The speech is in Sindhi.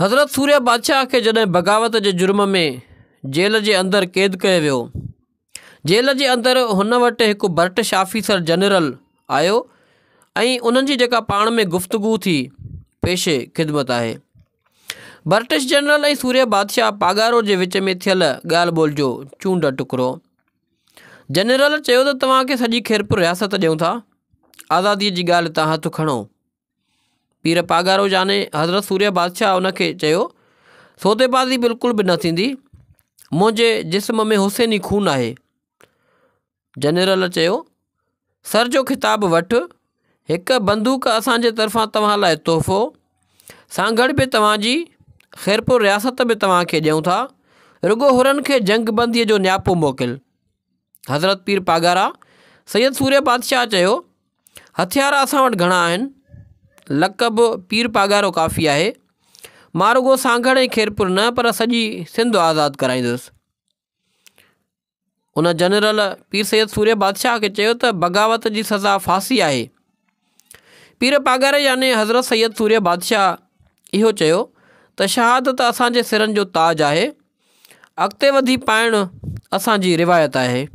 حضرت سورهيه بادشاهه کي جڏهن بغاوت جي جرم ۾ جيل جي اندر قيد ڪيو ويو. جيل جي اندر هن وٽ هڪ برٽش آفيسر جنرل آيو ۽ انهن جي جيڪا پاڻ ۾ گفتگو ٿي پيش خدمت آهي. برٽش جنرل ۽ سورهيه بادشاهه پاڳارو جي وچ ۾ ٿيل ڳالهه ٻولهه جو چونڊ ٽڪرو. جنرل چيو ته توهان کي سڄي خيرپور رياست ڏيون ٿا، آزاديء جي ڳالهه تان هٿ کڻو. پير پاڳارو يعني حضرت سورهيه بادشاهه ان کي چيو، سوديبازي بلڪل به نه ٿيندي، منهنجي جسم ۾ حسيني خون آهي. جنرل چيو، سر جو خطاب وٺ، هڪ بندوق اسان جي طرفان توهان لاء تحفو، سانگهڙ به توهان جي، خيرپور رياست به توهان کي ڏيون ٿا، رڳو حرن کي جنگ بنديء جو نياپو موڪل. حضرت پير پاڳارا سيد سورهيه بادشاهه چيو، هٿيار اسان وٽ گهڻا آهن، لقب پير پاڳارو ڪافي آهي، مان رڳو سانگهڙ ۽ خيرپور نه پر سڄي سنڌ آزاد ڪرائيندس. ان جنرل پير سيد سورهيه بادشاهه کي چيو ته بغاوت جي سزا ڦاسي آهي. پير پاڳاري يعني حضرت سيد سورهيه بادشاهه اهو چيو ته شهادت اسان جي سرن جو تاج آهي، اڳتي وڌي پائڻ اسان جي روايت آهي.